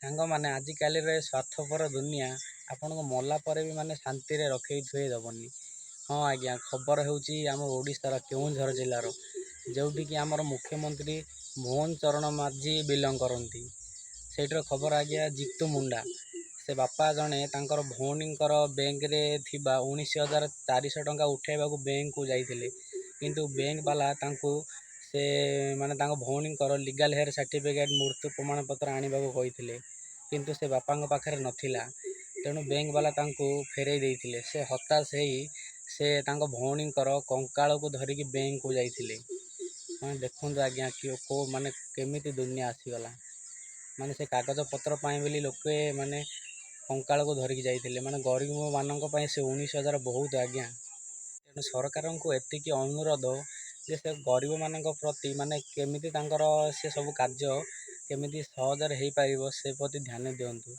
ସାଙ୍ଗମାନେ, ଆଜିକାଲିର ଏ ସ୍ୱାର୍ଥପର ଦୁନିଆ ଆପଣଙ୍କୁ ମଲା ପରେ ବି ମାନେ ଶାନ୍ତିରେ ରଖେଇ ଥୋଇ ଦେବନି। ହଁ ଆଜ୍ଞା, ଖବର ହେଉଛି ଆମ ଓଡ଼ିଶାର କେଉଁଝର ଜିଲ୍ଲାର, ଯେଉଁଠିକି ଆମର ମୁଖ୍ୟମନ୍ତ୍ରୀ ମୋହନ ଚରଣ ମାଝୀ ବିଲଙ୍ଗ କରନ୍ତି। ସେଇଠିର ଖବର ଆଜ୍ଞା। ଜିତୁ ମୁଣ୍ଡା, ସେ ବାପା ଜଣେ ତାଙ୍କର ଭଉଣୀଙ୍କର ବ୍ୟାଙ୍କରେ ଥିବା 19,400 ଟଙ୍କା ଉଠାଇବାକୁ ବ୍ୟାଙ୍କକୁ ଯାଇଥିଲେ। କିନ୍ତୁ ବ୍ୟାଙ୍କ ବାଲା ତାଙ୍କୁ ସେ ମାନେ ତାଙ୍କ ଭଉଣୀଙ୍କର ଲିଗାଲ୍ ହେୟାର୍ ସାର୍ଟିଫିକେଟ୍, ମୃତ୍ୟୁ ପ୍ରମାଣପତ୍ର ଆଣିବାକୁ କହିଥିଲେ। କିନ୍ତୁ ସେ ବାପାଙ୍କ ପାଖରେ ନଥିଲା, ତେଣୁ ବ୍ୟାଙ୍କ ବାଲା ତାଙ୍କୁ ଫେରାଇ ଦେଇଥିଲେ। ସେ ହତାଶ ହେଇ ସେ ତାଙ୍କ ଭଉଣୀଙ୍କର କଙ୍କାଳକୁ ଧରିକି ବ୍ୟାଙ୍କକୁ ଯାଇଥିଲେ। ମାନେ ଦେଖନ୍ତୁ ଆଜ୍ଞା, କେଉଁ ମାନେ କେମିତି ଦୁନିଆ ଆସିଗଲା। ମାନେ ସେ କାଗଜପତ୍ର ପାଇଁ ବୋଲି ଲୋକେ ମାନେ କଙ୍କାଳକୁ ଧରିକି ଯାଇଥିଲେ। ମାନେ ଗରିବମାନଙ୍କ ପାଇଁ ସେ 19,000 ବହୁତ ଆଜ୍ଞା। ତେଣୁ ସରକାରଙ୍କୁ ଏତିକି ଅନୁରୋଧ ଯେ ସେ ଗରିବମାନଙ୍କ ପ୍ରତି ମାନେ କେମିତି ତାଙ୍କର ସେ ସବୁ କାର୍ଯ୍ୟ କେମିତି ସହଜରେ ହେଇପାରିବ, ସେ ପ୍ରତି ଧ୍ୟାନ ଦିଅନ୍ତୁ।